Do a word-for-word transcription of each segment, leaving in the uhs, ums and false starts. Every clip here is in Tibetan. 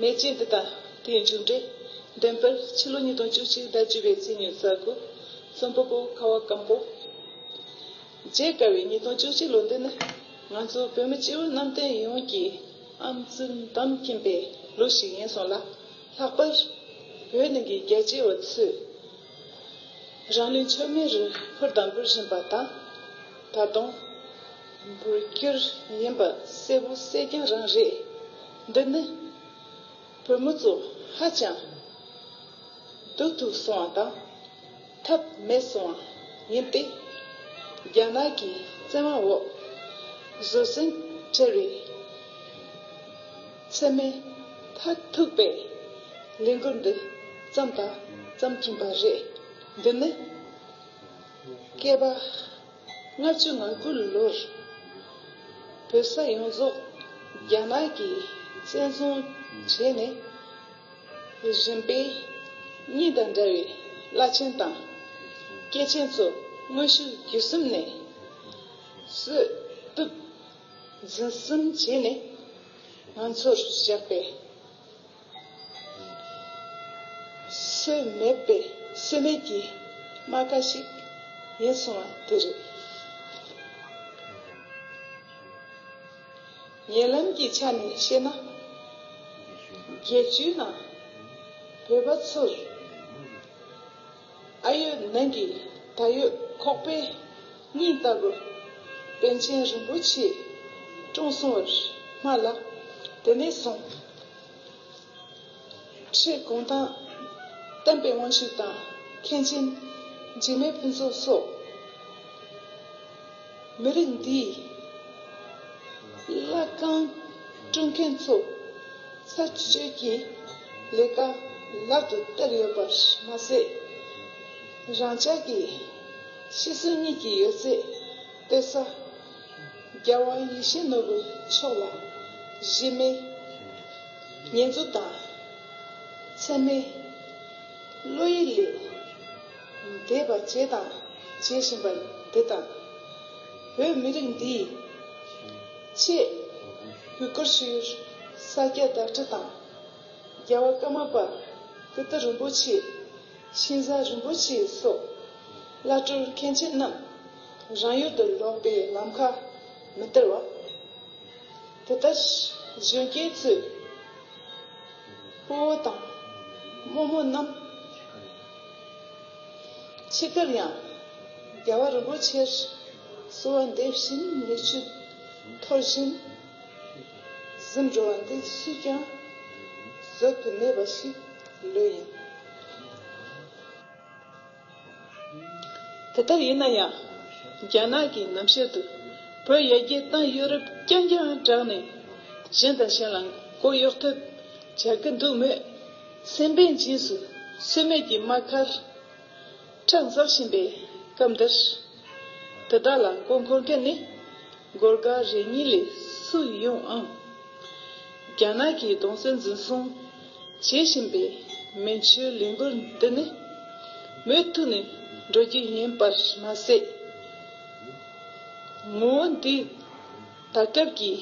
མེ་ལྕེ་འདི་དང་དེའི་མཇུག་འབྲས་བདེན་པར་ཕྱི་ལོ་ཉིས་སྟོང་བཅུ་གཅིག་ཟླ་བཅུ་པའི་ཚེས་ཉི་ཤུ་རྩ་དགུ། རྩོམ་པ་པོ་ཁ་བ་སྐམ་པོ། བརྗེད་དཀའ་བའི་ཉིས་སྟོང་བཅུ་གཅིག་ལོ་འདི་ནི་ང་ཚོ་བོད་མི་སྤྱི་བོ་གནམ་བསྟན་ཡོངས་ཀྱི་ཨ་ཙི་འདམ་གྱིན་པའི་ལོ་ཞིག་ཡིན་སོང་ལ། ལྷག་པར་བོད་ནང་གི་རྒྱལ་གཅེས་པ་ཚོས་རང་ལུས་མཆོད་མེ་རུ་ཕུར་དང་འབུལ་བཞིན་པ་དང་། ད་དུང་འབུལ་རྒྱུར་ཡིན་པ་གསལ་པོ་གསལ་རྐྱང་རང་རེད། འདི་ནི་བོད་མི་ཚོ་ཧ་ཅང་སྡུག་ཐུག་སོང་བ་དང་ཐབས་མེད་སོང་བ་ཡིན་ཏེ། རྒྱ་ནག་གི་བཙན་དབང་འོག་བཟོད་བསྲན་བྲལ་བའི་མཚན་མེད་མཐར་ཐུག་པའི་ལས་འགུལ་འདི་བརྩམས་དང་བརྩམ་གྱིན་པ་རེད། འདི་ནི་བསྐལ་པ་ལྔ་བཅུ་ང་དགུ་ལོར་བོད་ས་ཡོངས་རྫོགས་རྒྱ་ནག་གིས་བཙན་བཟུང་བྱས་ནས། རིམ་པས་གཉིས་དང་འདྲ་བའི་བླ་ཆེན་དང་སྐྱེས་ཆེན་ཚོ་དངོས་ཤུགས་བརྒྱུད་གསུམ་ནས་གསོད་གཏུབ་འཛིན་བཟུང་བྱས་ནས་ང་ཚོར་བཞག་པའི་སོས་མེད་པའི་སོས་མེད་ཀྱི་རྨ་ཁ་ཞིག་ཡིན་སོང་བ་དེ་རེད། ཉེ་ལམ་གྱི་ཆ་ནས་བཤད་ན། བརྒྱད་ཅུའི་ནང་བོད་པ་ཚོར་ཨ་ཡོད་ནང་གི་ད་ཡོད་ཁོག་པའི་སྙིང་ལྟ་བུ་པཎ་ཆེན་རིན་པོ་ཆེ་བཀྲོངས་སོང་བར་སྨྲ་ལ། དེ་ནས་བཟུང་ཁྲི་གུང་ཐང་བསྟན་པའི་དབང་ཕྱུག་དང་མཁན་ཆེན་འཇིགས་མེད་ཕུན་ཚོགས་སོགས། མི་རིགས་འདིའི་བླ་རྐང་དཀྲུག་མཁན་ཚོ་ཚར་གཅོད་ཀྱི་ལས་ཀ་ལག་ཏུ་སྟེར་ཡོད་པར་མ་ཟད། རང་ཅག་གི་ཤི་གསོན་གཉིས་ཀྱི་ཡོད་ཚད་གཏོད་ས་རྒྱལ་བ་ཡིད་བཞིན་ནོར་བུ་མཆོག་ལ་གཞི་མེད་ཉེས་འཛུགས་དང་མཚན་མེད་བློ་ཡིད་ལས་འདས་པ་བྱས་དང་བྱེད་བཞིན་པ་འདི་དང་། བོད་མི་རིགས་འདིའི་ཆེད་གུས་བཀུར་ཞུ་ཡུལ་ས་སྐྱ་བདག་ཁྲི་དང་། རྒྱལ་བ་ཀརྨ་པ་ཀིརྟི་རིན་པོ་ཆེ། ཤིང་བཟའ་རིན་པོ་ཆེ་སོགས་བླ་སྤྲུལ་མཁན་ཆེན་རྣམས་རང་ཡུལ་དུ་ལོག་པའི་ལམ་ཁ་མི་སྟེར་བ། དེ་ལྟར་གཞོན་སྐྱེས་ཚོས་སྤོ་བོ་དང་རྨོ་མོ་རྣམས་འཆི་ཁར་ཡང་རྒྱལ་བ་རིན་པོ་ཆེར་གསོལ་བ་འདེབས་བཞིན་མིག་ཆུ་འཐོར་བཞིན་གཟིམ་འགྲོ་བ་འདི་སུས་ཀྱང་བཟོད་དུ་མེད་པ་ཞིག་ལོས་ཡིན། དེ་ལྟར་ཡིན་ན་ཡང་། རྒྱ་ནག་གིས་ནམ་ཞིག་ཏུ་བོད་ཡར་རྒྱས་དང་ཡོ་རོབ་རྐྱང་རྐྱང་བསྒྲགས་ནས་གཞན་དང་གཞན་ལ་མགོ་གཡོག་ཐབས་བྱ་གི་འདུག་མོད། སེམས་པའི་འཇིངས་སུ་སོས་མེད་ཀྱི་རྨ་ཁར་ཁྲག་འཛག་བཞིན་པའི་སྐབས་འདིར། དེ་དག་ལ་མགོ་འཁོར་མཁན་ནི་སྒོར་འགའ་རེ་གཉིས་ལས་སུ་ཡོང་ཨང་། རྒྱ་ནག་གིས་གདུང་སེམས་འཛིན་བཟུང་བྱེད་བཞིན་པའི་མེ་མཆོད་ལས་འགུལ་འདི་ནི་མུ་མཐུད་ནས་འགྲོ་རྒྱུ་ཡིན་པར་མ་ཟད། ངོ་བོ་འདི་ད་སྐབས་ཀྱི་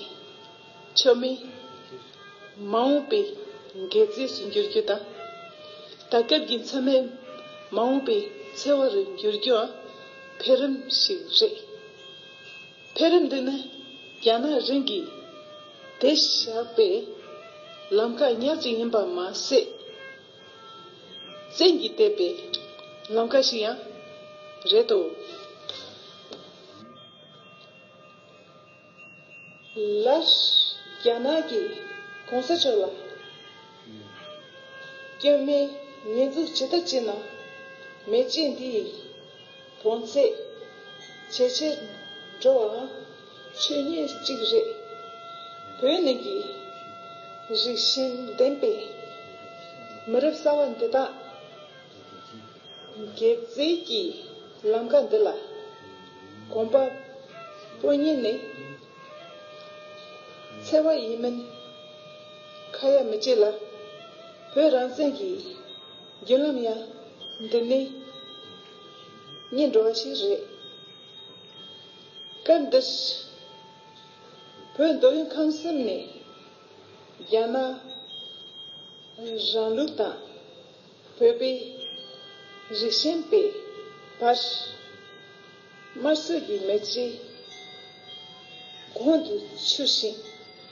མཆོད་མེ་མ་འོངས་པའི་འགད་རྫས་སུ་འགྱུར་རྒྱུ་དང་། ད་སྐབས་ཀྱི་མཚན་མེད་མ་འོངས་པའི་འཚེ་བ་རུ་འགྱུར་རྒྱུའང་འཕེལ་རིམ་ཞིག་རེད། འཕེལ་རིམ་འདི་ནི་རྒྱ་ནག་རང་གིས་དེད་བཞག་པའི་ལམ་ཁ་ཉག་གཅིག་ཡིན་པ་མ་ཟད། བཙན་གྱིས་བཏེགས་པའི་ལམ་ཁ་ཞིག་ཡང་རེད་དོ། ལར་རྒྱ་ནག་གིས་གོང་ས་མཆོག་ལ་སྐྱོན་མེད་ཉེས་འཛུགས་ཇི་ལྟར་བྱས་ན། མེ་ལྕེ་འདིའི་བོངས་ཚད་ཇེ་ཆེར་འགྲོ་བའང་ཆོས་ཉིད་ཅིག་རེད། བོད་ནང་གི་རིགས་ཞེན་ལྡན་པའི་མི་རབས་གསར་བ་འདི་དག་འགད་རྫས་ཀྱི་ལམ་ཁ་འདི་ལ་གོམ་པ་སྤོ་ཉེན་ནི་འཚེ་བ་ཡིན་མིན་ཁ་ཡ་མི་བྱེད་ལ། བོད་རང་བཙན་གྱི་བརྒྱུད་ལམ་ཡང་འདི་ནས་རྙེད་འགྲོ་བ་ཞིག་རེད། སྐབས་འདིར་བོད་མདོ་དབུས་ཁམས་གསུམ་ནས་རྒྱ་ནག་རང་ལུགས་དང་བོད་པའི་རིགས་ཞེན་པའི་བར་དམར་གསོད་ཀྱི་མེ་ལྕེ་གོང་དུ་འཕྱུར་ཞིང་།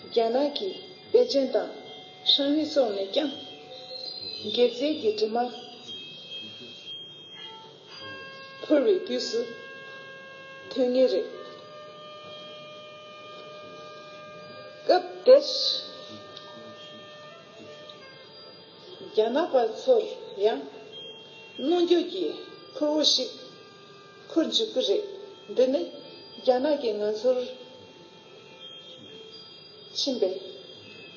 རྒྱ་ནག་གི་དཔེ་ཅན་དང་ཧྲང་ཧའེ་སོགས་ནས་ཀྱང་དགེ་རྩའི་གི་དྲི་མ་འཕུར་བའི་དུས་སུ་ཐོན་ངེས་རེད། སྐབས་དེར་རྒྱ་ནག་པ་ཚོར་ཡང་གནོན་རྒྱུ་གི་ཁུར་བོ་ཞིག་འཁུར་འཇུག་གི་རེད། འདི་ནི་རྒྱ་ནག་གིས་ང་ཚོར་ཕྱིན་པའི་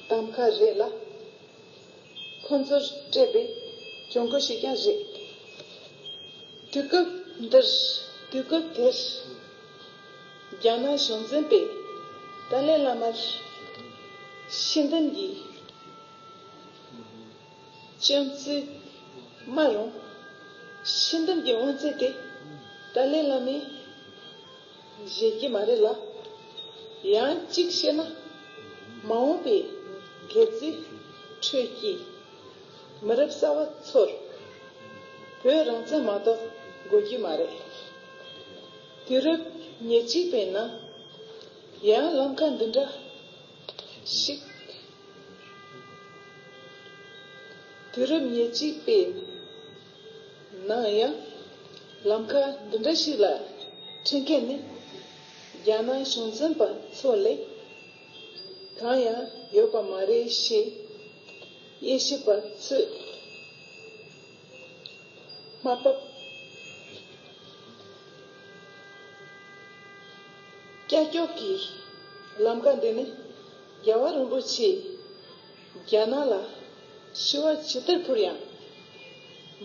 གདམ་ཁ་རེད་ལ། ཁོ་ཚོར་སྤྲད་པའི་གྱོང་གུད་ཞིག་ཀྱང་རེད། དུས་སྐབས་འདིར། དུས་སྐབས་དེར་རྒྱ་ནག་གཞུང་འཛིན་པས་ཏཱ་ལའི་བླ་མར་ཤི་འདམ་གྱི་བཅོམ་རྩིས་སྨྲ་རུང་། ཤི་འདམ་གྱི་དབང་ཚད་དེ་ཏཱ་ལའི་བླ་མས་བཞེས་ཀྱི་མ་རེད་ལ། ཡང་གཅིག་བཤད་ན། མ་འོངས་པའི་དགེ་རྩའི་ཁྲོད་ཀྱི་མི་རབས་གསར་བ་ཚོར་བོད་རང་བཙན་མ་གཏོགས་དགོས་ཀྱི་མ་རེད། དུས་རབས་ཉེར་གཅིག་པའི་ནང་ཡང་ལམ་ཁ་འདི་འདྲ་ཞིག་དུས་རབས་ཉེར་གཅིག་པའི་ནང་ཡང་ལམ་ཁ་འདི་འདྲ་ཞིག་ལ་ཁྲིད་མཁན་ནི་རྒྱ་ནག་གཞུང་འཛིན་པ་ཚོ་ལས་གང་ཡང་ཡོད་པ་མ་རེད་ཞེས་དབྱེ་ཞིབ་པ་ཚོས་དམའ་ཕབ། ཀྱག་ཀྱོག་གི་ལམ་ཁ་འདི་ནི་རྒྱལ་བ་རིན་པོ་ཆེས་རྒྱ་ནག་ལ་ཤི་བ་ཇི་ལྟར་ཕུལ་ཡང་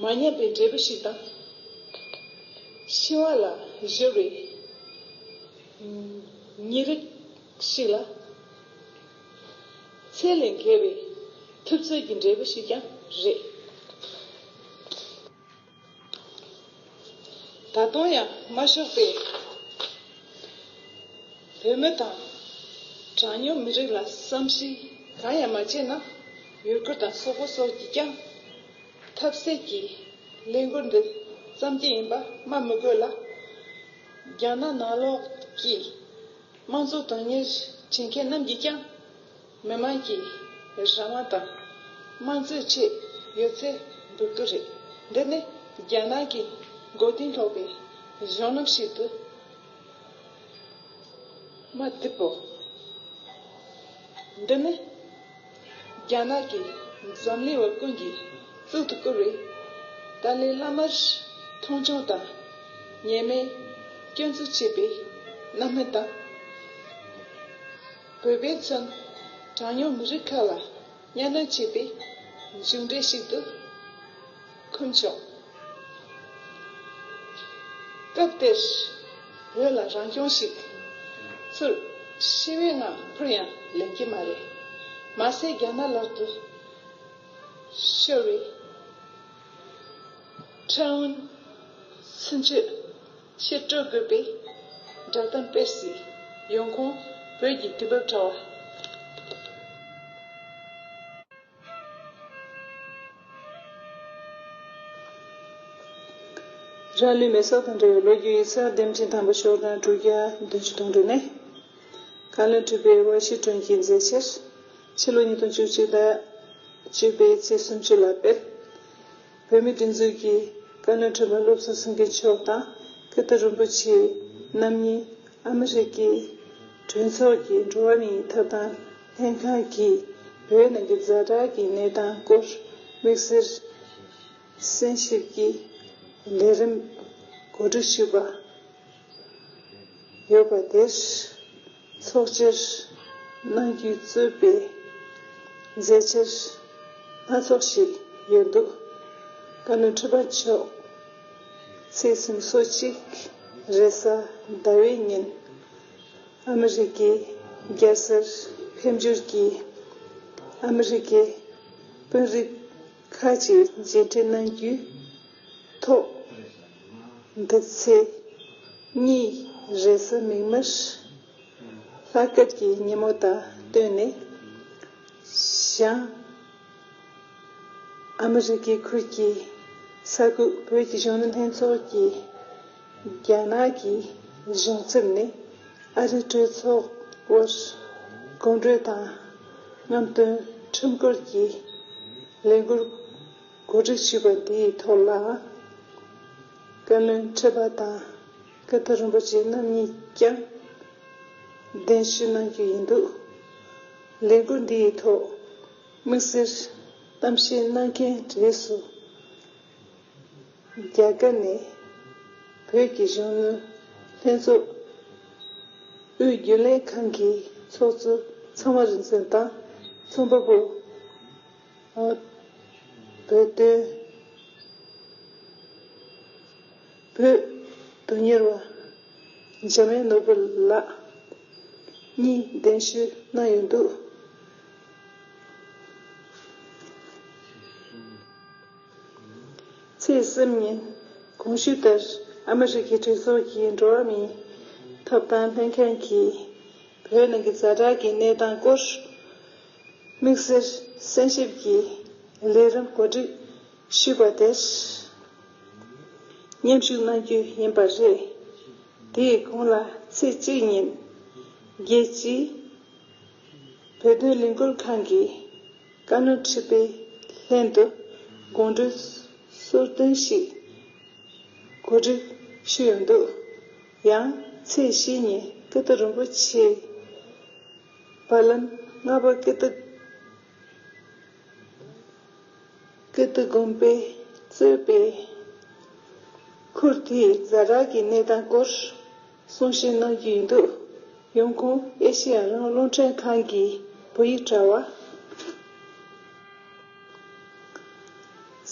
མ་ཉམས་པའི་འབྲས་བུ་ཞིག་དང་། ཤི་བ་ལ་གཞོལ་བའི་ཉེ་རིགས་ཤིག་ལ་ཚད་ལས་བརྒལ་བའི་ཐུབ་ཚོད་ཀྱི་འབྲས་བུ་ཞིག་ཀྱང་རེད། ད་དུང་ཡང་དམར་ཤོག་པས་བོད་མི་དང་གྲངས་ཉུང་མི་རིགས་ལ་བསམ་གཞིག་གང་ཡང་མ་བྱས་ན། ཡུ་གུར་དང་སོག་པོ་སོགས་ཀྱིས་ཀྱང་ཐབས་ཟད་ཀྱིས་ལས་འགུལ་འདི་བརྩམས་ཀྱི་ཡིན་པ་སྨྲ་མི་དགོས་ལ། རྒྱ་ནག་ནང་ལོགས་ཀྱི་དམངས་གཙོ་དོན་གཉེར་བྱེད་མཁན་རྣམས་ཀྱིས་ཀྱང་མི་དམངས་ཀྱི་རང་དབང་དང་དམངས་གཙོའི་ཆེད་ཡོད་ཚད་འབུལ་གྱི་རེད། འདི་ནི་རྒྱ་ནག་གི་མགོ་རྟིང་སློག་པའི་གཞུང་ལམ་ཞིག་ཏུ་མ་བསྡུས་པོ། འདི་ནི་རྒྱ་ནག་གིས་འཛམ་གླིང་བ་ཀུན་གྱིས་གཙུག་ཏུ་བཀུར་བའི་ཏཱ་ལའི་བླ་མར་མཐོང་ཆུང་དང་ཉེས་མེད་སྐྱོན་འཛུགས་བྱས་པའི་རྣམ་སྨིན་དང་། བོད་པས་མཚོན་གྲངས་ཉུང་མི་རིགས་ཁག་ལ་གཉའ་གནོན་བྱས་པའི་མཇུག་འབྲས་ཤིག་ཏུ་འཁུམས་ཆོག། སྐབས་དེར་བོད་ལ་རང་སྐྱོང་ཞིག་ཚུར་ཞི་བའི་ངང་འཕུར་ཡང་ལེན་གྱི་མ་རེད། མ་ཟད་རྒྱ་ནག་ལག་ཏུ་ཤོར་བའི་ཁྲལ་དབང་ཚུན་ཆད་ཕྱིར་སྤྲོད་དགོས་པའི་བསྒྲགས་གཏམ་སྤེལ་སྲིད། ཡོང་ཁུངས་བོད་ཀྱི་དུས་བབ་དྲ་བ། རང་ལུས་མེ་སྲེག་དང་འབྲེལ་བའི་ལོ་རྒྱུས་ཡིག་ཚགས་དེབ་ཕྲེང་དང་པོ་ཤོག་གྲངས་དྲུག་བརྒྱ་བདུན་ཅུ་དོན་དྲུག་ནས། བཀའ་བློན་ཁྲི་པའི་དབར་ཞི་གྲོས་ཀྱི་མཛད་འཆར། ཕྱི་ལོ་ཉིས་སྟོང་བཅུ་གཅིག་ཟླ་བཅུ་པའི་ཚེས་སུམ་ཅུ་ལ་སྤེལ། བོད་མིའི་སྒྲིག་འཛུགས་ཀྱི་བཀའ་བློན་ཁྲི་པ་བློ་བཟང་སེང་གེ་མཆོག་དང་ཀིརྟི་རིན་པོ་ཆེ་རྣམ་གཉིས་ཨ་མི་རི་ཀའི་གྲོས་ཚོགས་ཀྱི་འགྲོ་བ་མིའི་ཐོབ་ཐང་ལྷན་ཁང་གིས་བོད་ནང་གི་ཛ་དྲག་གི་གནས་སྟངས་སྐོར་དམིགས་བསལ་གསན་ཞིབ་ཀྱི་ལས་རིམ་གོ་སྒྲིག་ཞུས་པ་ཡོད་པ་དེར་ཚོགས་བཅར་གནང་རྒྱུའི་གཙོས་པའི་མཛད་འཆར་སྣ་ཚོགས་ཤིག་ཡོད་འདུག། བཀའ་བློན་ཁྲི་པ་མཆོག་ཚེས་སོ་གཅིག་རེས་གཟའ་ཟླ་བའི་ཉིན་ཨ་མི་རི་ཀའི་རྒྱལ་སར་ཕེབས་འབྱོར་གྱིས་ཨ་མི་རི་ཀའི་དཔོན་རིགས་ཁག་ཅིག་མཇལ་འཕྲད་གནང་རྒྱུའི་ཐོག་འདི་ཚེས་གཉིས་རེས་གཟའ་མིག་དམར་ལྷག་དཀར་གྱི་ཉིན་མོ་དང་བསྟུན་ནས་ཞང་ ཨ་མི་རི་ཀའི་ཁུལ་གྱི་ས་ཁུལ་བོད་ཀྱི་གཞོན་ནུ་ལྷན་ཚོགས་ཀྱིས་རྒྱ་ནག་གི་གཞུང་ཚབ་ནས་ཨ་རིའི་གྲོས་ཚོགས་དབར་གོམ་བགྲོད་དང་རྔམ་སྟོན་ཁྲིམས་བཀུར་གྱི་ལས་འགུལ་གོ་སྒྲིག་ཞུས་པ་འདིའི་ཐོག་ལ། བཀའ་བློན་ཁྲི་པ་དང་ཀིརྟི་རིན་པོ་ཆེ་རྣམ་གཉིས་ཀྱང་གདན་ཞུ་གནང་རྒྱུ་ཡིན་འདུག་ལས་འགུལ་འདིའི་ཐོག་དམིགས་བསལ་གཏམ་བཤད་གནང་མཁན་གྲས་སུ། རྒྱ་གར་ནས་བོད་ཀྱི་གཞོན་ནུ་ལྷན་ཚོགས་དབུས་རྒྱུན་ལས་ཁང་གི་ཚོགས་གཙོ་ཚང་མ་རིག་འཛིན་དང་རྩོམ་པ་པོ། བོད་དོན། བོད་དོན་གཉེར་བ་འཇམ་དབྱངས་ནོར་བུ་ལགས་གཉིས་གདན་ཞུ་གནང་ཡོད་འདུག་ཚེས་གསུམ་ཉིན་གོང་ཞུས་ལྟར་ཨ་མི་རི་ཀའི་གྲོས་ཚོགས་ཀྱི་འགྲོ་བ་མིའི་ཐོབ་ཐང་ལྷན་ཁང་གིས་བོད་ནང་གི་ཛ་དྲག་གི་གནས་སྟངས་སྐོར་དམིགས་བསལ་གསན་ཞིབ་ཀྱི་ལས་རིམ་གོ་སྒྲིག་ཞུས་པ་དེར་མཉམ་ཞུགས་གནང་རྒྱུ་ཡིན་པ་རེད། དེའི་གོང་ལ་ཚེས་གཅིག་ཉིན་རྒྱལ་སྤྱིའི་བོད་དོན་ལས་འགུལ་ཁང་གི་བཀའ་བློན་ཁྲི་པའི་ལྷན་དུ་དགོང་དྲོའི་གསོལ་སྟོན་ཞིག་གོ་སྒྲིག་ཞུས་ཡོད་འདུག་ཡང་ཚེས་བཞི་ཉིན་ཀིརྟི་རིན་པོ་ཆེ་བར་ལམ་ལྔ་པ་ཀིརྟི་ཀིརྟི་དགོན་པས་གཙོས་པའི་ཁུལ་དེའི་ཛ་དྲག་གི་གནས་སྟངས་སྐོར་གསུང་བཤད་གནང་རྒྱུ་ཡིན་འདུག་ཡོང་ཁུངས་ཨེ་ཤེ་ཡ་རང་དབང་རླུང་འཕྲིན་ཁང་གི་བོད་ཡིག་དྲ་བ།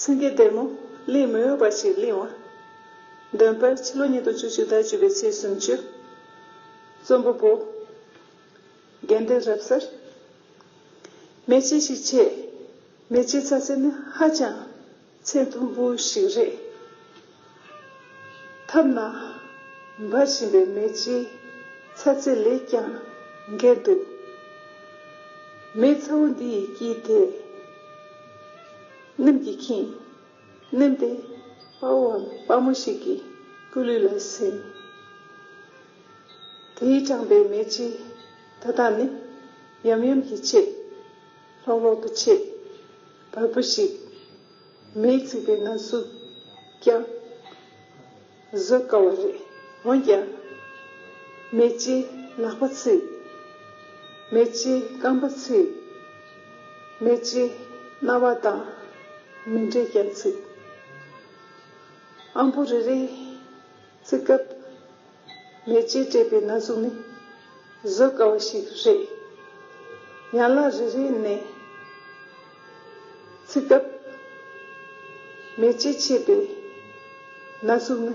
སེང་གེ་སྡེར་མོ་གླིང་མི་འོས་པ་ཞིག་གླིང་བ། འདོན་པ་ཕྱི་ལོ་ཉིས་སྟོང་བཅུ་གཅིག་ཟླ་བཅུ་པའི་ཚེས་སུམ་ཅུ། རྩོམ་པ་པོ། དགེ་འདུན་རབ་གསལ། མེ་ལྕེ་ཞིག་མཆེད། མེ་ལྕེ་ཚ་ཚད་ནི་ཧ་ཅང་ཚད་མཐོན་པོ་ཞིག་རེད། ཐབས་ན་འབར་བཞིན་པའི་མེ་ལྕེའི་ཚ་ཚད་ལས་ཀྱང་བརྒལ་འདུག་མེ་ཚ་བོ་འདི་ཡི་དཀྱིལ་དེ་སྣུམ་གྱིས་ཁེངས། སྣུམ་དེ་དཔའ་བོའམ་དཔའ་མོ་ཞིག་གི་སྐུ་ལུས་ལ་ཟིན། དེས་དྲངས་པའི་མེ་ལྕེ་ད་ལྟ་ནི་ཡམ་ཡོམ་གྱིས་མཆེད། ལྷོག་ལྷོག་ཏུ་མཆེད། བ་སྤུ་ཞིག་མེས་ཚིག་པའི་ན་ཟུག་ཀྱང་བཟོད་དཀའ་བ་རེད། འོན་ཀྱང་། མེ་ལྕེའི་ལག་པ་ཚིག་མེ་ལྕེའི་རྐང་པ་ཚིག་མེ་ལྕེའི་རྣ་བ་དང་མིག་འབྲས་ཀྱང་ཚིག་ཨམ་བུ་རེ་རེ་ཚིག་སྐབས། མེ་ལྕེས་སྤྲད་པའི་ན་ཟུག་ནི་བཟོད་དཀའ་བ་ཞིག་རེད། ཡན་ལག་རེ་རེ་ནས་ཚིག་སྐབས། མེ་ལྕེས་མཆེད་པའི་ན་ཟུག་ནི་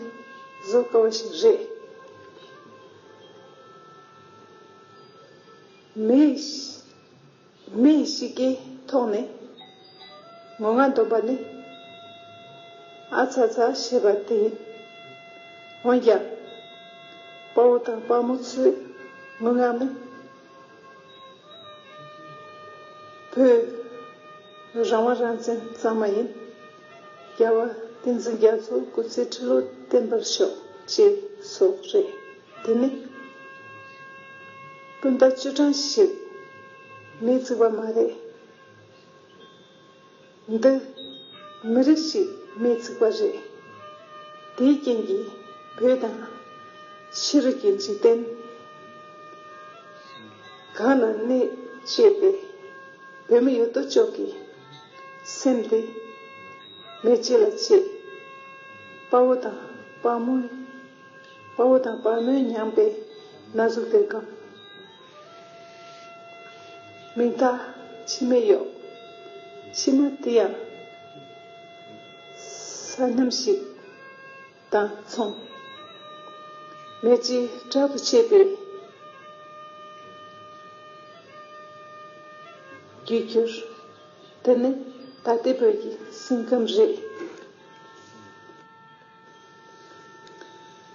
བཟོད་དཀའ་བ་ཞིག་རེད། མེ། མེ་ཡི་གཤིས་ཀའི་ཐོག་ནས་ངོ་ང་འདོམས་པ་ནི་ཨ་ཚ་ཚ་ཞེས་པ་དེ་ཡིན། འོན་ཀྱང་། དཔའ་བོ་དང་དཔའ་མོ་ཚོའི་ངོ་ང་ནི་བོད་རང་དབང་རང་བཙན་གཙང་མ་ཡིན། རྒྱལ་བ་བསྟན་འཛིན་རྒྱ་མཚོ་སྐུ་ཚེ་ཁྲི་ལོ་བརྟན་པར་ཤོག་ཅེས་སོགས་རེད། འདི་ནི་སྤུན་ཟླ་བཅུ་གྲངས་ཤིག་མེས་ཚིག་པ་མ་རེད། འདི་མི་རིགས་ཤིག་མེས་ཚིག་པ་རེད། དེའི་རྐྱེན་གྱིས་བོད་དང་ཕྱི་རོལ་གྱི་འཇིག་རྟེན་གང་ལ་གནས་བཅས་པའི་བོད་མི་ཡོད་དོ་ཅོག་གི་སེམས་དེ་མེ་ལྕེ་ལ་གཅེས། དཔའ་བོ་དང་དཔའ་མོའི་དཔའ་བོ་དང་དཔའ་མོས་མྱངས་པའི་ན་ཟུག་དེར་དགའ། མིག་མཐའ་མཆི་མས་གཡོགས། མཆི་མ་དེ་ཡང་ས་སྣུམ་ཞིག་དང་མཚུངས། མེ་ལྕེ་དྲག་ཏུ་མཆེད་པའི་རྒྱུ་གྱུར། དེ་ནི་ད་ལྟའི་བོད་ཀྱི་སེམས་ཁམས་རེད།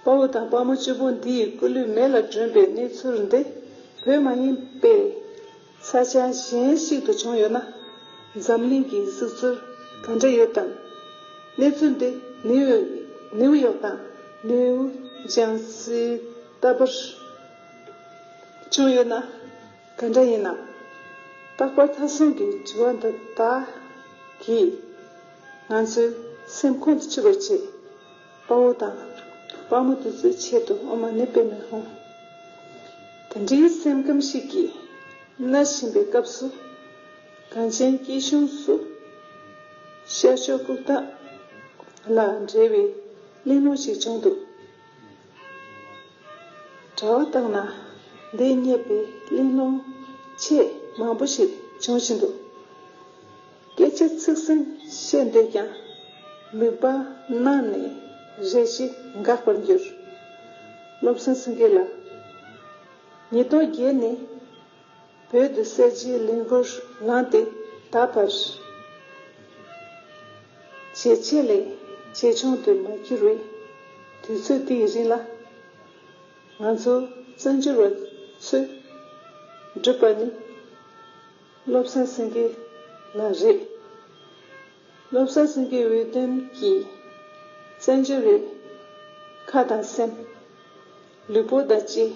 དཔའ་བོ་དང་དཔའ་མོ་གཅིག་པུ་འདི་ཡི་སྐུ་ལུས་མེ་ལ་སྒྲོན་པའི་གནས་ཚུལ་འདི་བོད་མ་ཡིན་པའི་ས་ཆ་གཞན་ཞིག་ཏུ་བྱུང་ཡོད་ན། འཛམ་གླིང་གི་གཟིགས་ཚུལ་ ག་འདྲ་ཡོད་དམ། གནས་ཚུལ་འདི་ནིའུ་ནིའུ་ཡོག་དང་ནིའུ་ཇར་སི་ལྟ་བུར་བྱུང་ཡོད་ན། ག་འདྲ་ཡིན་ནམ། རྟག་པར་ཁ་སང་གི་དྲི་བ་འདི་དག་གིས་ང་ཚོའི་སེམས་ཁོང་དུ་ཆུད་པར་བྱེད། དཔའ་བོ་དང་དཔའ་མོ་དེ་ཚོའི་ཆེད་དུ་ཨོཾ་མ་ཎི་པདྨེ་ཧཱུྃ། དེ་འདྲའི་སེམས་ཁམས་ཤིག་གིས་མནར་བཞིན་པའི་སྐབས་སུ། གངས་ཅན་སྐྱིད་གཤོངས་སུ་ཤར་ཕྱོགས་ལྐུགས་རྟ་ལ་འབྲེལ་བའི་གླེང་སློང་ཞིག་བྱུང་འདུག། དྲ་བ་ལྟར་ན་འདིས་རྙེད་པའི་གླེང་སློང་ཆེས་མང་པོ་ཞིག་བྱུང་བཞིན་འདུག། སྐད་ཆ་ཚིག་ཟིན་བཤད་འདོད་ཀྱང་མིག་པ་གནག་ནས་རེ་ཞིག་འགག་པར་འགྱུར། བློ་བཟང་སེང་གེ་ལགས། ཉིས་སྟོང་བརྒྱད་ནས་བོད་དུ་གསར་བརྗེའི་ལས་འགུལ་ལངས་ཏེ་ད་བར། ཇེ་ཆེ་ལས་ཇེ་ཆུང་དུ་མ་གྱུར་བའི་དུས་ཚོད་འདིའི་རིང་ལ། ང་ཚོ་བཙན་བྱོལ་བ་ཚོས་བསྒྲུབས་པ་ནི་བློ་བཟང་སེང་གེ་ལགས་རེད། བློ་བཟང་སེང་གེའི་འོས་འདེམས་ཀྱིས་བཙན་བྱོལ་བའི་ཁ་དང་སེམས། ལུས་པོ་དང་བཅས་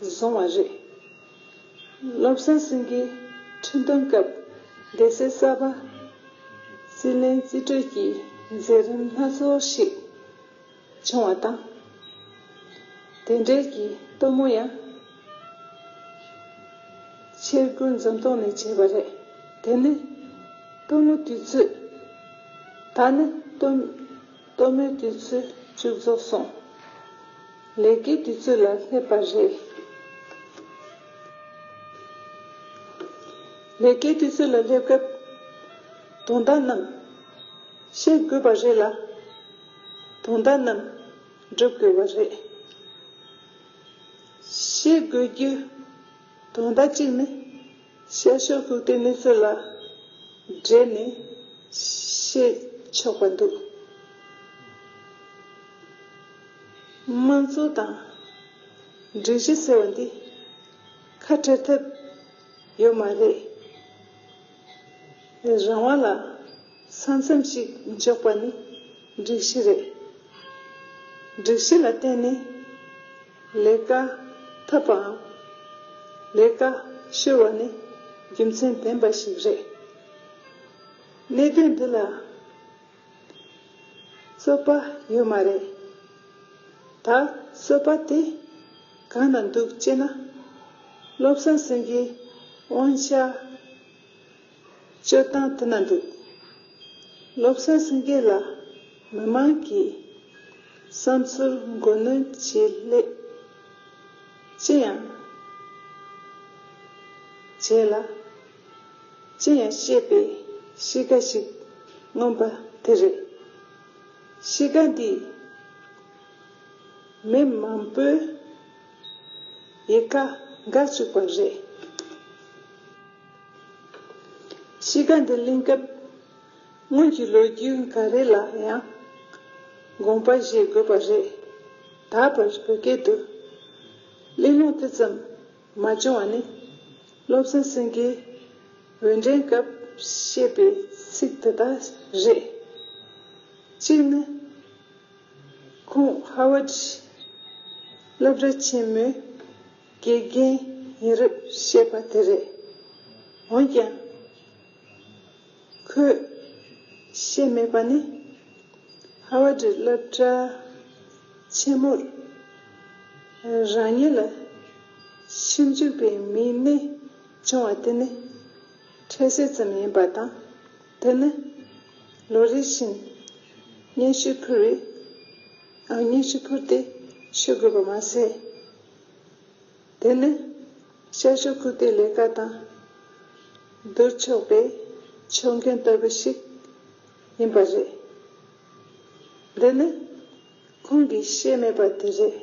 བཟུང་བ་རེད། བློ་བཟང་སེང་གེའི་ཁྲི་འདོན་སྐབས་སྡེ་སྲིད་གསར་པ་རྩིས་ལེན་རྩིས་སྤྲོད་ཀྱི་མཛད་རིམ་སྣ་ཚོགས་ཤིག་བྱུང་བ་དང་། དེ་འབྲེལ་གྱི་སྟོན་མོ་ཡང་ཆེད་འགོ་འཛིན་ཐོག་ནས་བྱས་པ་རེད། དེ་ནི་སྟོན་མོ་དུས་ཚོད། ད་ནི་སྟོན་སྟོན་མོའི་དུས་ཚོད་མཇུག་རྫོགས་སོང་། ལས་ཀའི་དུས་ཚོད་ལ་སླེབས་པ་རེད། ལས་ཀའི་དུས་ཚོད་ལ་སླེབས་སྐབས་དོན་དག་རྣམས་ཤེས་དགོས་པ་རེད་ལ། དོན་དག་རྣམས་སྒྲུབ་དགོས་པ་རེད། ཤེས་དགོས་རྒྱུ་དོན་དག་གཅིག་ནི་ཤར་ཕྱོགས་ལྐུགས་རྟའི་གནས་ཚུལ་ལ་འབྲེལ་ནས་ཤེས་ཆོག་པ་འདུག། དམངས་གཙོ་དང་སྒྲིག་གཞི་ཟེར་བ་འདི་ཁ་བྲལ་ཐབས་ཡོད་མ་རེད། རང་དབང་ལ་ས་མཚམས་ཤིག་འཇོག་པ་ནི་སྒྲིག་གཞི་རེད། སྒྲིག་གཞི་ལ་བརྟེན་ནས་ལས་ཀ་འཐབ་པའམ་ལས་ཀ་ཤོར་བ་ནི་རྒྱུ་མཚན་ལྡན་པ་ཞིག་རེད། གནད་དོན་འདི་ལ་རྩོད་པ་ཡོད་མ་རེད། ད་རྩོད་པ་དེ་གང་ན་འདུག་ཅེ་ན། བློ་བཟང་སེང་གེའི་དབང་ཆ་སྤྱོད་སྟངས་དེ་ན་འདུག། བློ་བཟང་སེང་གེ་ལ་མི་མང་གིས་བསམ་ཚུལ་མགོ་གནོན་བྱེད་སླད་ཅི་ཡང་བྱེད་ལ། ཅི་ཡང་བཤད་པའི་གཤིས་ཀ་ཞིག་མངོན་པ་དེ་རེད། གཤིས་ཀ་འདིས་མི་མང་པོའི་ཡིད་ཁ་འགག་བཅུག་པ་རེད། གཤིས་ཀ་འདི་གླེང་སྐབས་སྔོན་གྱི་ལོ་རྒྱུས་ག་རེ་ལ་ཡང་དགོངས་པ་བཞེས་དགོས་པ་རེད། ད་བར་བོད་སྐད་དུ་གླེང་སློང་དེ་ཙམ་མ་བྱུང་བ་ནི་བློ་བཟང་སེང་གེའི་འོས་འགྲན་སྐབས་བཤད་པའི་ཚིག་དེ་དག་རེད། གཅིག་ནི། ཁོང་ཧ་ཝརཌ་སློབ་གྲྭ་ཆེན་མོའི་དགེ་རྒན་ཡིན་རབས་བཤད་པ་དེ་རེད། འོན་ཀྱང་། ཁོས་བཤད་མེད་པ་ནི། ཧ་ཝརཌ་སློབ་གྲྭ་ཆེན་མོར་རང་ཉིད་ལ་ཞིབ་འཇུག་པའི་མིག་ནད་བྱུང་བ་དེ་ནི་འཕྲལ་སེལ་ཙམ་ཡིན་པ་དང་། དེ་ནི་ལོ་རེ་བཞིན་སྙན་ཞུ་ཕུལ་བའི་ཨ་སྙན་ཞུ་ཕུལ་ཏེ་ཆོག་དགོས་པ་མ་ཟད། དེ་ནི་ཤར་ཕྱོགས་ལྐུགས་རྟའི་ལས་ཀ་དང་བསྡུར་ཆོག་པའི་ཕྱོགས་འགལ་ལྟ་བུ་ཞིག་ཡིན་པ་རེད། འདི་ནི་ཁོང་གིས་བཤད་མེད་པ་དེ་རེད།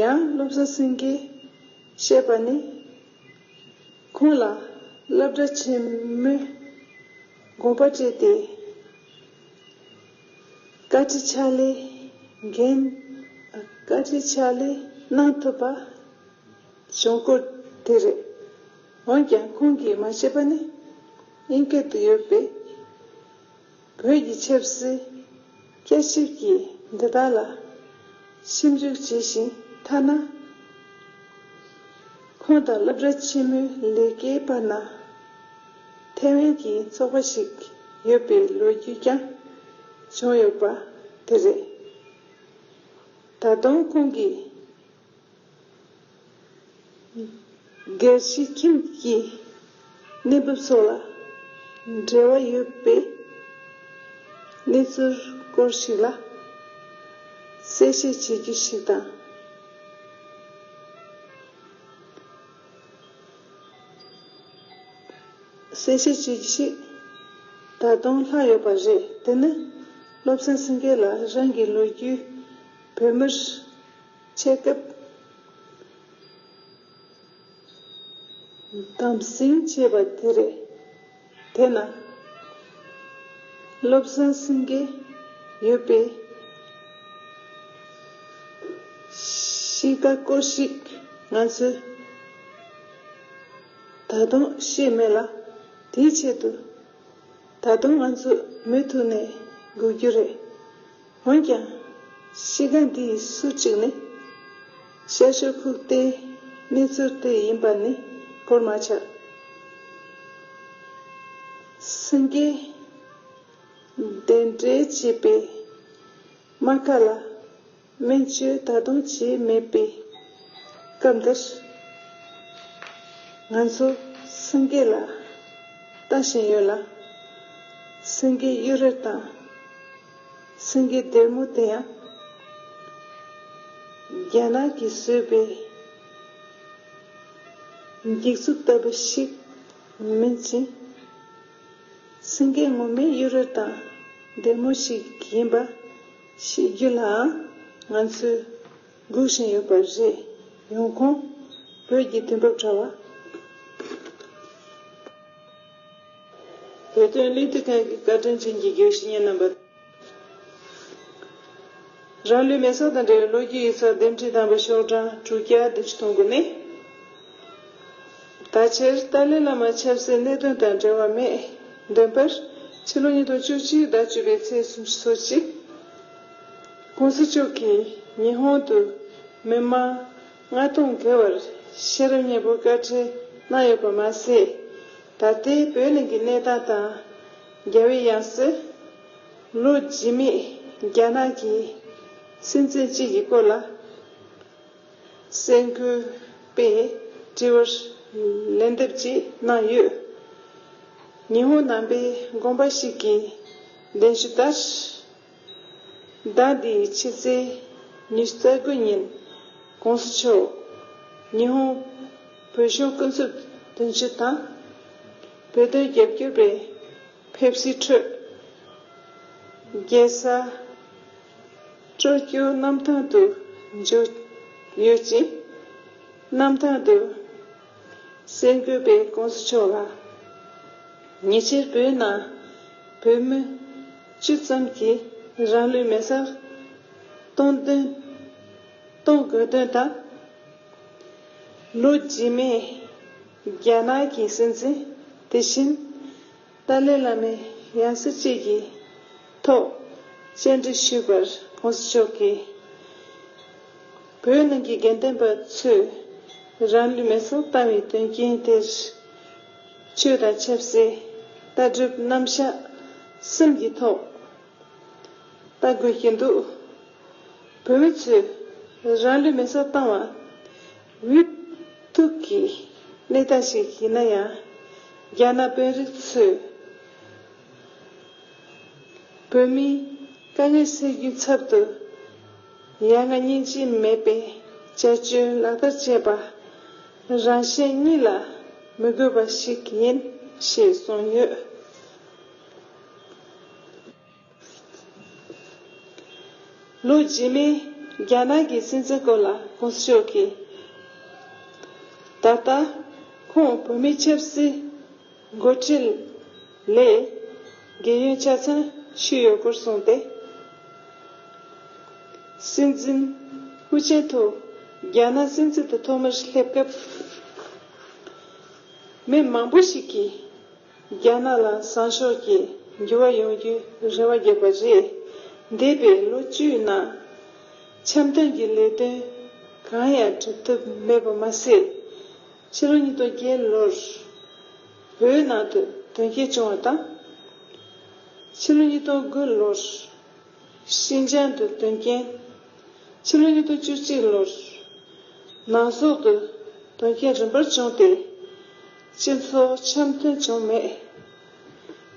ཡང་བློ་བཟང་སེང་གེས་བཤད་པ་ནི། ཁོང་ལ་སློབ་གྲྭ་ཆེན་མོས་དགོངས་པ་སྤྲད་དེ། བཀའ་ཁྲི་ཕྱག་ལས་འགན། བཀའ་ཁྲི་ཕྱག་ལས་གནང་ཐུབ་པ་བྱུང་སྐོར་དེ་རེད། འོན་ཀྱང་ཁོང་གིས་མ་བཤད་པ་ནི། དབྱིན་སྐད་དུ་ཡོད་པའི་ བོད་ཀྱི་ཆབ་སྲིད་བསྐྱར་ཞིབ་ཀྱི་འདི་དག་ལ་ཞིབ་འཇུག་བྱས་ཤིང་། ཐ་ན་ཁོང་དང་སློབ་གྲྭ་ཆེན་མོའི་ལས་ཀའི་བར་ན་ཐེ་ཝན་གྱི་ཚོགས་པ་ཞིག་ཡོད་པའི་ལོ་རྒྱུས་ཀྱང་བྱུང་ཡོད་པ་དེ་རེད། ད་དུང་ཁོང་གིས་སྒེར་གྱི་ཁྱིམ་གྱི་གནས་བབ་སོགས་ལ་འབྲེལ་བ་ཡོད་པའི་གནས་ཚུལ་སྐོར་ཞིག་ལ་གསལ་བཤད་བྱེད་རྒྱུ་ཞིག་དང་། གསལ་བཤད་བྱེད་རྒྱུ་ཞིག་ད་དུང་ལྷག་ཡོད་པ་རེད། དེ་ནི་བློ་བཟང་སེང་གེ་ལ་རང་གི་ལོ་རྒྱུས་བོད་མིར་ཆེད་སྐབས་དམ་སྲིང་བྱས་པ་དེ་རེད། དེས་ན་བློ་བཟང་སེང་གེ་ཡོད་པའི་གཤིས་ཀ་སྐོར་ཞིག་ང་ཚོས་ད་དུང་ཤེས་མེད་ལ། དེའི་ཆེད་དུ་ད་དུང་ང་ཚོས་མུ་མཐུད་ནས་སྒུག་རྒྱུ་རེད། འོན་ཀྱང་། གཤིས་ཀ་འདི་ཡི་སུ་གཅིག་ནི་ཤར་ཕྱོགས་ཁུག་རྟའི་གནས་ཚུལ་དེ་ཡིན་པ་ནི་གོར་མ་ཆག་སེང་གེ་གདན་འདྲེན་བྱས་པའི་རྨ་ཁ་ལ་སྨན་བཅོས་ད་དུང་བྱས་མེད་པའི་སྐབས་འདིར། ང་ཚོ་སེང་གེ་ལ་ལྟ་བཞིན་ཡོད་ལ། སེང་གེ་གཡུ་རལ་དང་སེང་གེ་སྡེར་མོ་དེ་ཡང་རྒྱ་ནག་གིས་བཟོས་པའི་འགྱིག་ཚུབ་ལྟ་བུ་ཞིག་མིན་ཕྱིན། སེང་གེ་ངོ་མའི་གཡུ་རལ་དང་སྡེར་མོ་ཞིག་ཡིན་པ་ཤེས་རྒྱུ་ལའང་ང་ཚོས་སྒུག་བཞིན་ཡོད་པ་རེད། ཡོང་ཁུངས། བོད་ཀྱི་དུས་བབ་དྲ་བ། བོད་དོན་སླད་དུ་ཁག་གི་བཀའ་དྲིན་ཅན་གྱི་དགེ་བཤེས་གཉེན་རྣམ་པ། རང་ལུས་མེ་སྲེག་དང་འབྲེལ་བའི་ལོ་རྒྱུས་ཡིག་ཚགས་འདེམས་སྒྲིག་དང་པོ་ཤོག་གྲངས་དྲུག་བརྒྱ་བདུན་ཅུ་དོན་དགུ་ནས། ད་ཕྱིར་ཏཱ་ལའི་བླ་མ་ཆབ་སྲིད་གནད་དོན་དང་འབྲེལ་བ་མེད། འདོན་པར་ཕྱི་ལོ་ཉིས་སྟོང་བཅུ་གཅིག་ཟླ་བཅུ་པའི་ཚེས་སུམ་ཅུ་སོ་གཅིག ༸གོང་ས་མཆོག་གིས་ཉི་ཧོང་དུ་མི་མང་ལྔ་སྟོང་བརྒལ་བར་ཤེས་རབ་སྙིང་པོ་བཀའ་ཁྲིད་གནང་ཡོད་པ་མ་ཟད། ད་ལྟའི་བོད་ནང་གི་གནས་སྟངས་དང་། རྒྱལ་བའི་ཡང་སྲིད། ལོ་རྗེས་མའི་རྒྱ་ནག་གི་སྲིད་འཛིན་གཅིག་གི་སྐོར་ལ་གསར་འགོད་པས་དྲི་བར་ལན་འདེབས་ཅིག་གནང་ཡོད། ཉི་ཧོང་ནང་པའི་དགོན་པ་ཞིག་གི་གདན་ཞུ་ལྟར། ཟླ་འདིའི་ཕྱི་ཚེས་ཉི་ཤུ་རྩ་དགུ་ཉིན་༸གོང་ས་མཆོག་ཉི་ཧོང་བོད་གཞུང་སྐུ་ཚབ་དོན་གཅོད་དང་། བོད་དོན་རྒྱབ་སྐྱོར་པའི་ཕེབས་བསུའི་ཁྲོད། རྒྱལ་ས་ཀྲོ་ཀྱོ་གནམ་ཐང་དུ་འབྱོར་ཡོད་ཅིང་། གནམ་ཐང་དུ་གསར་འགོད་པས་༸གོང་ས་མཆོག་ལ། ཉེ་ཆར་བོད་ནང་བོད་མི་བཅུ་ཙམ་གྱིས་རང་ལུས་མེ་སྲེག་གཏོང་དོན་གཏོང་དགོས་དོན་དང་། ལོ་རྗེས་མའི་རྒྱ་ནག་གི་སྲིད་འཛིན། དེ་བཞིན་ཏཱ་ལའི་བླ་མའི་ཡང་སྲིད་བཅས་ཀྱི་ཐོག་བཅར་འདྲི་ཞུས་པར་༸གོང་ས་མཆོག་གིས། བོད་ནང་གི་དགེ་འདུན་པ་ཚོས་རང་ལུས་མེ་སྲེག་བཏང་བའི་དོན་རྐྱེན་དེར། ཆོས་དང་ཆབ་སྲིད། ལྟ་གྲུབ། རྣམ་གཞག་གསུམ་གྱི་ཐོག་ལྟ་དགོས་ཀྱི་འདུག་བོད་མི་ཚོས་རང་ལུས་མེ་སྲེག་བཏང་བ་འོས་ཐུག་གི་གནས་སྟངས་ཤིག་ཡིན་ན་ཡང་། རྒྱ་ནག་དཔོན་རིགས་ཚོས་བོད་མིའི་དཀའ་ངལ་སེལ་རྒྱུའི་ཚབ་ཏུ། ཡ་ང་སྙིང་རྗེ་མེད་པའི་བྱ་སྤྱོད་ལག་བསྟར་བྱས་པ། རང་གཞན་གཉིས་ལ་མི་དགོས་པ་ཞིག་ཡིན་ཞེས་གསུངས་ཡོད། ལོ་རྗེས་མའི་རྒྱ་ནག་གི་སྲིད་འཛིན་སྐོར་ལ་༸གོང་ས་མཆོག་གིས། ད་ལྟ་ཁོང་བོད་མིའི་ཆབ་སྲིད་འགོ་ཁྲིད་ལས་རྒས་ཡོལ་ཆ་ཚང་ཞུས་ཡོད་སྐོར་གསུངས་ཏེ། སྲིད་འཛིན་ཧུའུ་ཅིན་ཐའོ་རྒྱ་ནག་སྲིད་འཛིན་དུ་ཐོག་མར་སླེབས་སྐབས། མི་མང་པོ་ཞིག་གིས་རྒྱ་ནག་ལ་བཟང་ཕྱོགས་ཀྱི་ འགྱུར་བ་ཡོང་རྒྱུའི་རེ་བ་བརྒྱབ་པ་རེད། འདས་པའི་ལོ་བཅུའི་ནང་འཆམ་མཐུན་གྱི་ལས་དོན་གང་ཡང་གྲུབ་ཐུབ་མེད་པ་མ་ཟད། ཕྱི་ལོ་ཉིས་སྟོང་བརྒྱད་ལོར་བོད་ནང་དུ་དོན་རྐྱེན་བྱུང་བ་དང་། ཕྱི་ལོ་ཉིས་སྟོང་དགུ་ལོར་ཤིན་ཅང་དུ་དོན་རྐྱེན། ཕྱི་ལོ་ཉིས་སྟོང་བཅུ་གཅིག་ལོར་ནང་སོག་ཏུ་དོན་རྐྱེན་རིམ་པར་བྱུང་སྟེ། སྤྱི་ཚོགས་འཆམ་མཐུན་བྱུང་མེད།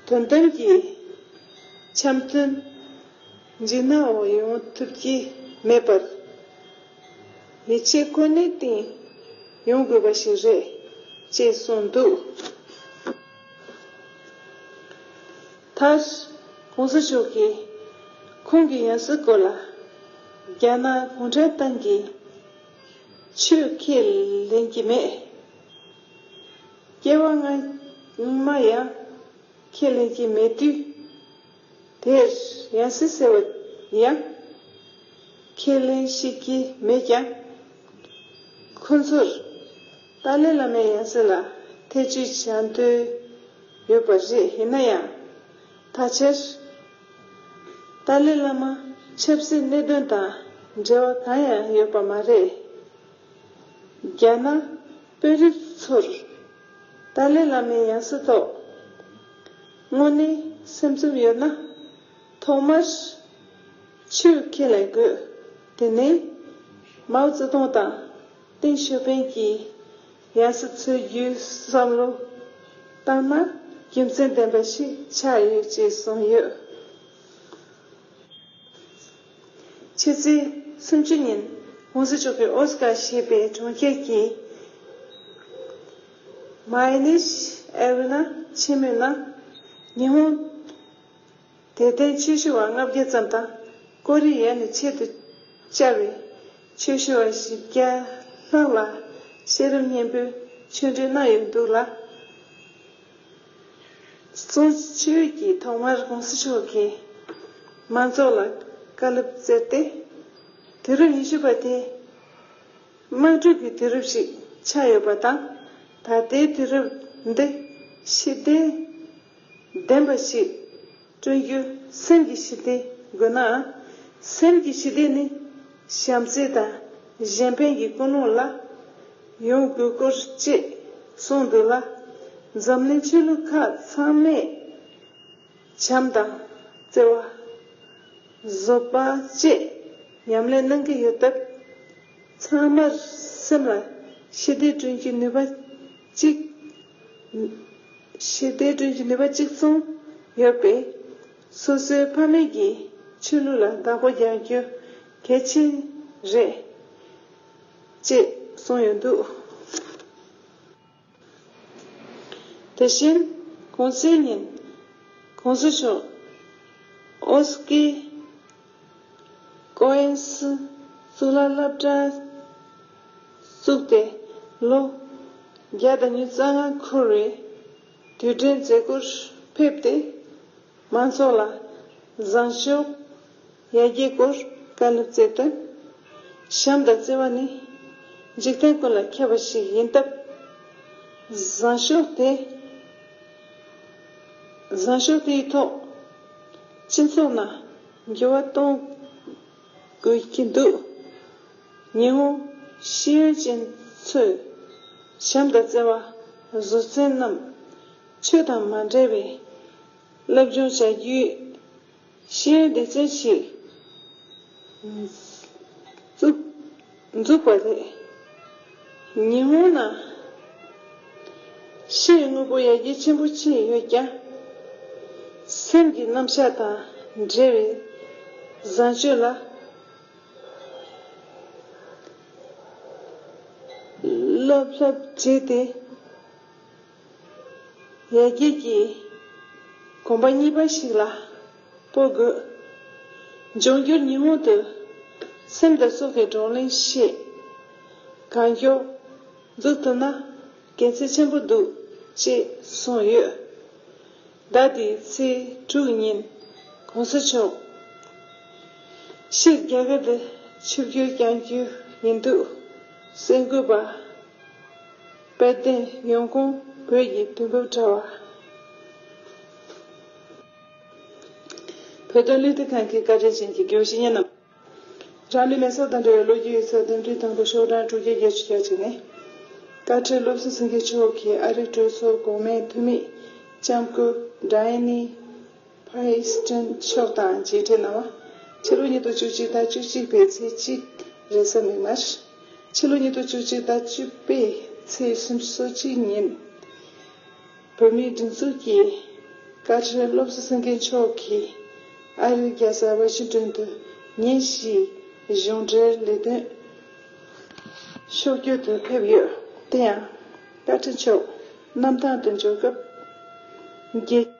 དོན་དམ་གྱི་འཆམ་མཐུན་འཇིགས་སྣང་འོག་ཡོང་ཐུབ་ཀྱི་མེད་པར། ཡིད་ཆེས་ཁོ་ནའི་སྟེང་ཡོང་དགོས་པ་ཞིག་རེད་ཅེས་གསུངས་འདུག། མཐར། ༸གོང་ས་མཆོག་གིས་ཁོང་གི་ཡང་སྲིད་སྐོར་ལ་རྒྱ་ནག་གུང་ཁྲན་ཏང་གིས་ཆོས་ཁས་ལེན་གྱི་མེད། སྐྱེ་བ་སྔ་མ་ཡང་ཁས་ལེན་གྱི་མེད་དུས། དེར་ཡང་སྲིད་ཟེར་བ་ཡང་ཁས་ལེན་ཤེས་ཀྱི་མེད་ཀྱང་། ཁོ་ཚོར་ཏཱ་ལའི་བླ་མའི་ཡང་སྲིད་ལ་ཐེ་བྱུས་བྱ་འདོད་ཡོད་པ་རེད། ཡིན་ན་ཡང་། ད་ཆར་ཏཱ་ལའི་བླ་མ་ཆབ་སྲིད་གནད་དོན་དང་འབྲེལ་བ་གང་ཡང་ཡོད་པ་མ་རེད། རྒྱ་ནག་དཔོན་རིགས་ཚོར་ཏཱ་ལའི་བླ་མའི་ཡང་སྲིད་ཐོག་དངོས་གནས་སེམས་འཚབ་ཡོད་ན། ཐོག་མར་ཆོས་ཁས་ལེན་དགོས། དེ་ནས་མའོ་ཙེ་ཏུང་དང་ཏེང་ཞའོ་ཕིང་གི་ཡང་སྲིད་འཚོལ་རྒྱུའི་བསམ་བློ་བཏང་ན་རྒྱུ་མཚན་ལྡན་པ་ཞིག་ཆགས་ཡོད་ཅེས་གསུངས་ཡོད། ཕྱི་ཚེས་སུམ་ཅུ་ཉིན་༸གོང་ས་མཆོག་གིས་ཨོ་སི་ཀ་ཞེས་པའི་གྲོང་ཁྱེར་གྱི་མཱ་ཡི་ནིཤ་ཨེ་རི་ན་ཆེན་མོའི་ནང་ཉི་ཧོང་དད་ལྡན་ཆོས་ཞུ་བ་ལྔ་བརྒྱ་ཙམ་དང་ཀོ་རི་ཡ་ནས་ཆེད་དུ་བཅར་བའི་ཆོས་ཞུ་བ་བཞི་བརྒྱ་ལྷག་ལ་ཤེས་རབ་སྙིང་པོའི་ཆོས་འབྲེལ་གནང་ཡོད་འདུག་ལ། གསུང་ཆོས་ཀྱི་ཐོག་མར་༸གོང་ས་མཆོག་གིས་མང་ཚོགས་ལ་བཀའ་སློབ་སྩལ་ཏེ། དུས་རབས་ཉི་ཤུ་པ་དེ་དམག་འཁྲུག་གི་དུས་རབས་ཤིག་ཆགས་ཡོད་པ་དང་། ད་ལྟའི་དུས་རབས་འདི་ཞི་བདེ་ལྡན་པ་ཞིག་བསྐྲུན་རྒྱུ། སེམས་ཀྱི་ཞི་བདེ་དགོས་ན། སེམས་ཀྱི་ཞི་བདེ་ནི་བྱམས་བརྩེ་དང་གཞན་ཕན་གྱི་ཀུན་སློང་ལ་ཡོང་དགོས་སྐོར་བཅས་གསུངས་འདུག་ལ། འཛམ་གླིང་ཆོས་ལུགས་ཁག་ཚང་མས་བྱམས་དང་བརྩེ་བ། བཟོད་པ་བཅས་ཉམས་ལེན་གནང་གི་ཡོད་སྟབས། ཚང་མར་སེམས་ལ་ཞི་བདེ་བསྐྲུན་གྱི་ནུས་པ་གཅིག་ཞི་བདེ་བསྐྲུན་གྱི་ནུས་པ་གཅིག་མཚུངས་ཡོད་པས། སོ་སོའི་ཕ་མེས་ཀྱི་ཆོས་ལུགས་ལ་བདག་པོ་རྒྱག་རྒྱུ་གལ་ཆེན་རེད་ཅེས་གསུངས་ཡོད་འདུག། དེ་བཞིན་གུང་སེང་ཉིན་༸གོང་ས་མཆོག་ཨོ་སི་ཀའི་ཀོ་ཨེན་སི་གཙུག་ལག་སློབ་གྲྭ་བཙུགས་ཏེ་ལོ་བརྒྱ་དང་ཉི་ཤུ་རྩ་ལྔ་འཁོར་བའི་དུས་དྲན་མཛད་སྒོར་ཕེབས་ཏེ། མང་ཚོགས་ལ་བཟང་ཕྱོགས་ཡར་རྒྱས་སྐོར་བཀའ་སློབ་སྩལ་དོན། བྱམས་དང་བརྩེ་བ་ནི་འཇིག་རྟེན་ཀུན་ལ་ཁྱབ་པ་ཞིག་ཡིན་སྟབས། བཟང་ཕྱོགས་དེ་བཟང་ཕྱོགས་དེའི་ཐོག་སྤྱི་ཚོགས་ནང་འགྱུར་བ་གཏོང་དགོས་ཀྱི་འདུག། ཉི་ཧོང་ཤེས་ཡོན་ཅན་ཚོས་བྱམས་དང་བརྩེ་བ་བཟོ་ཚན་རྣམས་ཆོས་དང་མ་འབྲེལ་བའི་སློབ་སྦྱོང་བྱ་རྒྱུའི་ཤེས་ཡོན་སྡེ་ཚན་ཞིག་བཙུགས་འཛུགས་པ་རེད། ཉི་ཧོང་ནང་ཤེས་ཡོན་དངོས་པོ་ཡར་རྒྱས་ཆེན་པོ་ཕྱིན་ཡོད་ཀྱང་། སེམས་ཀྱི་རྣམ་གཞག་དང་འབྲེལ་བའི་བཟང་སྤྱོད་ལ་སློབ་སློབ་བྱས་ཏེ། ཡར་རྒྱས་ཀྱི་གོམ་པ་གཉིས་པ་ཞིག་ལ་སྤོ་དགོས། འབྱུང་འགྱུར་ཉི་ཧོང་དུ་སེམས་དང་སྲོག་གི་བགྲོ་གླེང་ཞེས་གང་མགྱོགས་འཛུགས་ཐུབ་ན་དགེ་མཚན་ཆེན་པོ་འདུག་ཅེས་གསུངས་ཡོད། ཟླ་འདིའི་ཚེས་དྲུག་ཉིན་༸གོང་ས་མཆོག་ཕྱིར་རྒྱ་གར་དུ་ཆིབས་བསྒྱུར་བསྐྱང་རྒྱུ་ཡིན་འདུག། གསར་འགོད་པ། དཔལ་ལྡན་ཡོང་ཁུངས་བོད་ཀྱི་དུས་བབ་དྲ་བ། བོད་དོན་བློ་འདྲི་ཁང་གི་བཀའ་དྲིན་ཅན་གྱི་དགེ་བའི་བཤེས་གཉེན་རྣམས། རང་ལུས་མེ་སྲེག་དང་འབྲེལ་བའི་ལོ་རྒྱུས་ཡིག་ཚགས་དོན་ཚན་དང་པོ་ཤོག་གྲངས་དྲུག་བརྒྱ་བརྒྱད་ཅུ་གྱ་གཅིག་ནས། བཀའ་ཁྲི་བློ་བཟང་སེང་གེ་མཆོག་གིས་ཨ་རིའི་གྲོས་ཚོགས་གོང་མའི་འཐུས་མི་ལྕམ་སྐུ་ཌའི་ནི་ཕ་ཡིས་ཀྲིན་མཆོག་དང་མཇལ་འཕྲད་གནང་བ། ཕྱི་ལོ་ཉིས་སྟོང་བཅུ་གཅིག་ཟླ་བཅུ་གཅིག་པའི་ཚེས་གཅིག་རེས་གཟའ་མིག་དམར། ཕྱི་ལོ་ཉིས་སྟོང་བཅུ་གཅིག་ཟླ་བཅུ་པའི་ཚེས་སུམ་ཅུ་སོ་གཅིག་ཉིན། བོད་མིའི་སྒྲིག་འཛུགས་ཀྱི་བཀའ་ཁྲི་བློ་བཟང་སེང་གེ་མཆོག་གིས་ཨ་རིའི་རྒྱལ་ས་ཝ་ཤིང་ཏོན་དུ་ཉིན་བཞིའི་གཞུང་འབྲེལ་ལས་དོན་ཕྱོགས་བསྐྱོད་དུ་ཕེབས་ཡོད། དེ་ཡང་། བཀའ་ཁྲི་མཆོག་གནམ་ཐང་དུ་འབྱོར་སྐབས། རྒྱལ།